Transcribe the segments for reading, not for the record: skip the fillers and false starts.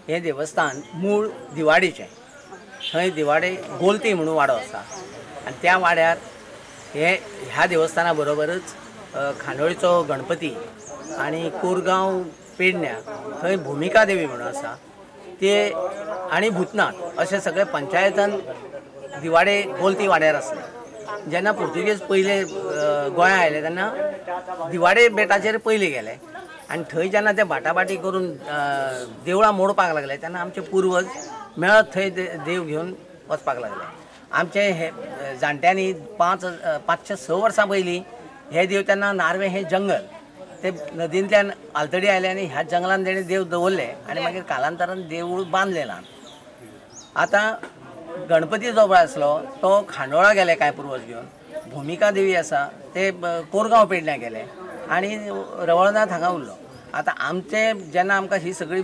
हें देवस्थान मूळ दिवाडीचें. थंय दिवाडे गोलती म्हणून वाडो आसा आनी त्या वाड्यार हे ह्या देवस्थाना बरोबरच खांडोळीचो गणपती आनी कोरगांव पेडण्या थंय भुमिका देवी म्हणून आसा ते आनी भूतनाथ अशे सगळे पंचायतान दिवाडे गोलती वाड्यार आसले. जेन्ना पुर्तुगेज पयले गोंया आयले तेन्ना दिवाडे बेटाचेर पयले गेले आनी थंय जेन्ना ते बाटाबाटी करून देवळां मोडपाक लागले तेन्ना आमचे पुर्वज मेळत थंय देव घेवन वचपाक लागले. आमचे हे जाणट्यांनी 5-6 वर्सां पयलीं हे देव तेन्ना नार्वे हें जंगल ते नदींतल्यान आलतडी आयले आनी ह्या जंगलान तेणी देव दवरले आनी मागीर कालांतरान देवूळ बांदलें ल्हान. आतां गणपती जो पळय आसलो तो खांडोळा गेले कांय पुर्वज घेवन, भुमिका देवी आसा ते कोरगांव पेडण्यां गेले आनी रवळनाथ हांगा उरलो. आतां आमचे जेन्ना आमकां ही सगळी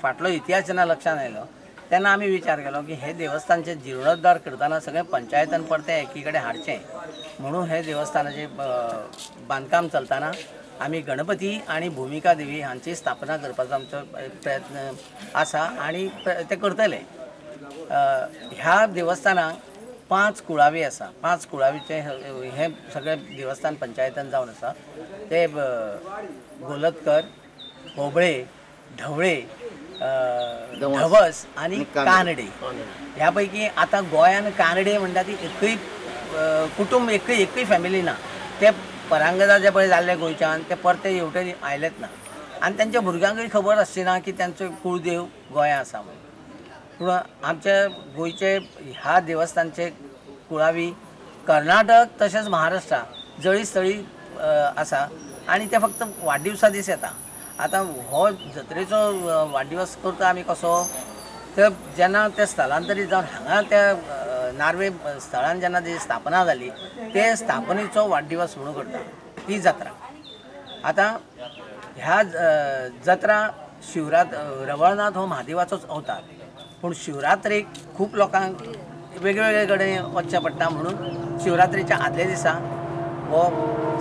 फाटलो इतिहास जेन्ना लक्षांत आयलो तेन्ना आमी विचार केलो की हे देवस्थानचे जिर्णोद्धार करतना सगळें पंचायतान परतें एकी कडेन हाडचें म्हणून हे देवस्थानाचें बांदकाम चलतना आमी गणपती आनी भुमिका देवी हांची स्थापना करपाचो आमचो प्रयत्न आसा आनी ते करतले. ह्या देवस्थानाक 5 कुळावी आसा. 5 कुळावीचें हें सगळें देवस्थान पंचायतान जावन आसा. ते गोलतकर, होबळे, ढवळे, धवस आनी कानडे. ह्या पैकी आतां गोंयान कानडे म्हणटा ती एकूय कुटुंब एकूय फॅमिली ना. ते परांगदा जे पळय जाल्ले गोंयच्यान ते परते हेवटेन आयलेच ना आनी तेंच्या भुरग्यांकूय खबर आसची ना की तेंचो कुळदेव गोंया आसा म्हणून. पूण आमच्या गोंयचे ह्या देवस्थानचे कुळावी कर्नाटक तशेंच महाराष्ट्रा जळी स्थळी आसा आनी ते फक्त वाडदिवसा दीस येता. आतां हो जत्रेचो वाडदिवस करता आमी कसो तर जेन्ना ते स्थलांतरीत जावन हांगा त्या नार्वे स्थळान जेन्ना ती स्थापना जाली ते स्थापनेचो वाडदिवस म्हणून करता ती जात्रा. आतां ह्या जात्रा शिवरात रवळनाथ हो म्हादेवाचोच अवतार, पूण शिवरात्रेक खूब लोकांक वेगवेगळे कडेन वचचें पडटा म्हणून शिवरात्रेच्या आदल्या दिसा हो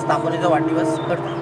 स्थापनेचो वाडदिवस करता.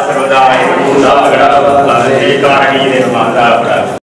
सर्वदाय।